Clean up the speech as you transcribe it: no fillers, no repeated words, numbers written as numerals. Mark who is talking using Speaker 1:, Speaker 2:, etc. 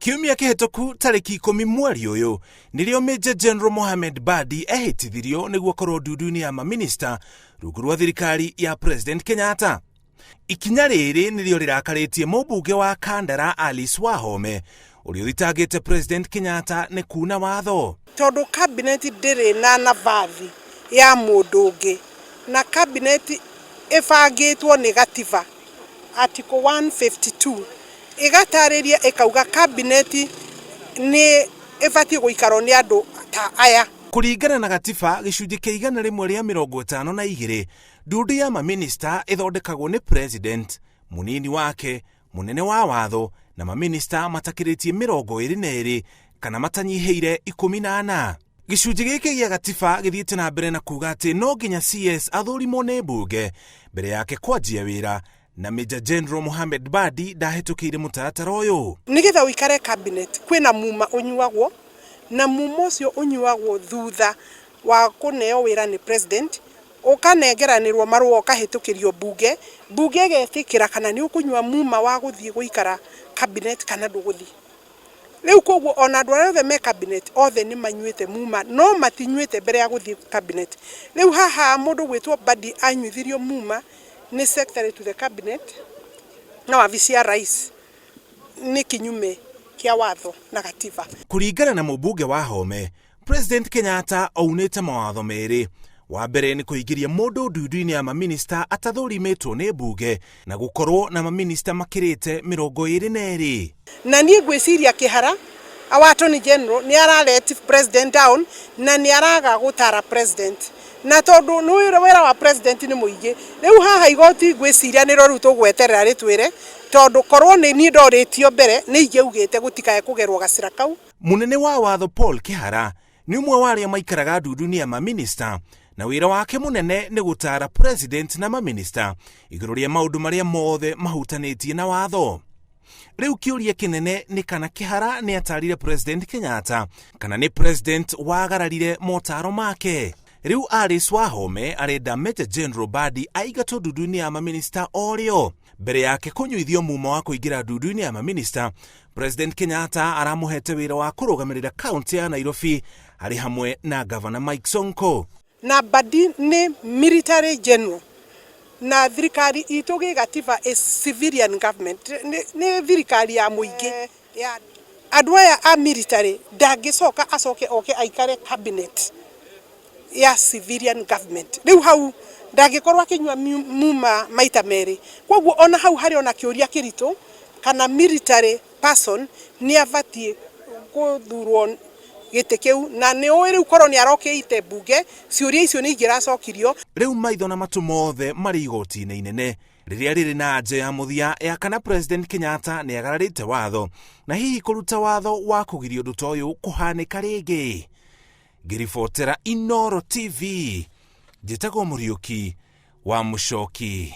Speaker 1: Kiumia kĩhĩtũku tarĩki 10 mweri ũyũ nĩrĩo Major General Mohamed Badi ehĩtithirio nĩguo akorwo ndundu-inĩ ya maminista rungu rwa thirikari ya President Kenyatta. Ikinya rĩrĩ nĩrĩo rĩrakarĩtie mũmbunge wa Kandara Alice Wahome ũrĩa ũthitangĩte President Kenyatta nĩ kuna watho.
Speaker 2: Tondũ cabinet ndĩrĩ na nabathi ya mũndũ ũngĩ na cabinet ĩbangĩtwo nĩ gatiba Article 152 ĩgatarĩria ĩkauga cabinet nĩ ĩbatiĩ gũikarwo nĩ andũ ta aya.
Speaker 1: Kũringana na gatiba gĩcunjĩ kĩa 152, ndundu ya maminista ĩthondekagwo nĩ president, mũnini wake, mũnene wa watho na maminista matakĩrĩtie 22 kana matanyihĩire 14. Gĩcunjĩ gĩkĩ gĩa gatiba gĩthiĩte na mbere na kuga atĩ no nginya CS athũrimwo nĩ mbunge mbere yake kwanjia wĩra, na Major General Mohamed Badi ndahĩtũkĩire mũtaratara ũyũ.
Speaker 2: Nĩgetha ũikare cabinet kwĩna muma ũnyuagwo, na muma ũcio ũnyuagwo thutha wa kũneo wĩra nĩ president, ũkanengeranĩrwo marũa ũkahĩtũkĩrio mbunge, mbunge ĩgetĩkĩra kana nĩ ũkũnyua muma wa gũthiĩ gũikara cabinet kana ndũgũthiĩ. Rĩu koguo ona andũ arĩa othe me cabinet othe nĩ manyuĩte muma no matinyuĩte mbere ya gũthiĩ cabinet. Rĩu haha mũndũ gwĩtwo Mbadi anyuithirio muma nĩ secretary to the cabinet na wabici ya rais nĩ kinyume kĩa watho na gatiba.
Speaker 1: Kũringana na mũmbunge wa Home, President Kenyatta aunĩte mawatho merĩ. Wa mbere nĩ kũingĩria mũndũ ndundu-inĩ ya maminista atathũrimĩtwo nĩ mbunge na gũkorwo na maminista makĩrĩte 22.
Speaker 2: Na niĩ ngwĩciria Kĩhara, our Attorney General, nĩ ara let president down na nĩ araga gũtara president. Na tondũ nĩ wĩra wa president nĩ mũingĩ, rĩu haha igoti ngwĩciria nĩrĩo rĩu tũgweterera rĩtwĩre, tondũ korwo nĩ niĩ ndorĩtio mbere nĩ ingĩaugĩte gũtikae kũgerwo gacĩra kau.
Speaker 1: Mũnene wa watho Paul Kĩhara nĩ ũmwe wa arĩa maikaraga ndundu-inĩ ya maminista, na wĩra wake mũnene nĩ gũtaara president na maminista igũrũ rĩa maũndũ marĩa mothe mahutanĩtie na watho. Rĩu kĩũria kĩnene nĩ kana Kĩhara nĩ atarire President Kenyatta kana nĩ president wagararire motaro make. Rĩu Alice Wahome arenda Major General Badi aingatwo ndundu-inĩ ya maminista o rĩo. Mbere yake kũnyuithio mumo wa kũingĩra ndundu-inĩ ya maminista, President Kenyatta aramũhete wĩra wa kũrũgamĩrĩra kaunti ya Nairobi arĩ hamwe na Gavana Mike Sonko.
Speaker 2: Na Mbadi nĩ military general na thirikari itũ gĩgatiba is civilian government, nĩ thirikari ya mũingĩ. Andũ aya a military ndangĩcoka acoke oke aikare cabinet ya civilian government. Rĩu hau ndangĩkorwo akĩnyua muma maita merĩ. Koguo ona hau harĩ ona kĩũria kĩritũ kana military person nĩ abatiĩ gũthurwo gĩtĩ kĩu, na nĩ ũĩ rĩu korwo nĩ arokĩte mbunge ciũria icio nĩ ingĩracokirio.
Speaker 1: Rĩu maitho na matũ mothe marĩ igoti-inĩ inene rĩrĩa rĩrĩ na anja ya mũthia ya kana President Kenyatta nĩ agararĩte watho na hihi kũruta watho wa kũgiria ũndũ ta ũyũ kũhanĩka rĩngĩ. Ngĩribotera Inooro TV, njĩtagwo Mũriũki wa Mũcoki.